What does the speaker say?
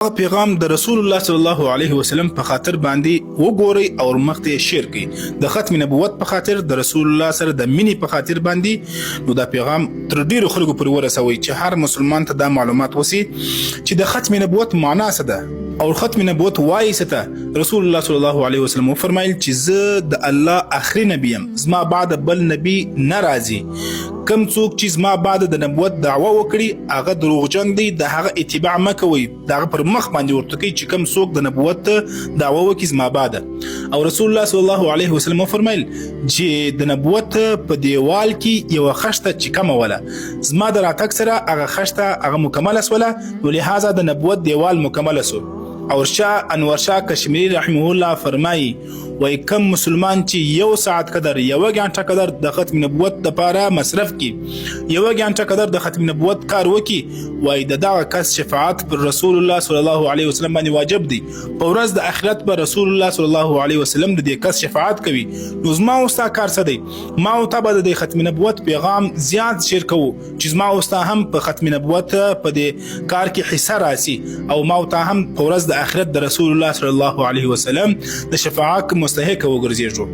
دغه پیغام د رسول الله صلی الله علیه وسلم په خاطر باندې وګورئ او مخ ته شیر کړئ. د ختم نبوت په خاطر، د رسول الله سره د مینې په خاطر باندې نو دا پیغام تر ډیرو خلکو پورې ورسوئ چې هر مسلمان ته دا معلومات وسی چې د ختم نبوت معنا څه ده او ختم نبوت وایي څه ته. رسول الله صلی الله علیه وسلم وفرمایل چې زه د الله اخري نبی یم، زما بعد بل نبی نه راځي. کم څوک چې زما بعد د نبوت دعوه وکړي هغه دروغجن دی، د هغه اتباع مه کوئ. د هغه پر مخ باندې ورته کوي چې کم څوک د نبوت دعوه وکړي زما بعد. او رسول الله صلی الله علیه وسلم وفرمایل چې د نبوت په دیوال کې یوه خښته چې کمه وله، زما د راتګ سره هغه خښته هغه مکمله سوله، نو لهذا د نبوت دیوال مکمله سو. او شاه انور شاه کشمیری رحمه الله فرمایي، وای کم مسلمان چې یو ساعت قدر، یو غنټه قدر د ختم نبوت لپاره مصرف کی، یو غنټه قدر د ختم نبوت کار وکي، وای د دغه کس شفاعت پر رسول الله صلی الله علیه وسلم باندې واجب دی. په ورځ د اخرت پر رسول الله صلی الله علیه وسلم د دې کس شفاعت کوي. نو زما او ستا کار څه دی؟ ما او تا به د ختم نبوت پیغام زیات شیر کوو چې زما او ستا هم په ختم نبوت په دې کار کې حصہ راسي او ما او تا هم په ورځ د اخرت د رسول الله صلی الله علیه وسلم د شفاعت مستحق وګرځېږو.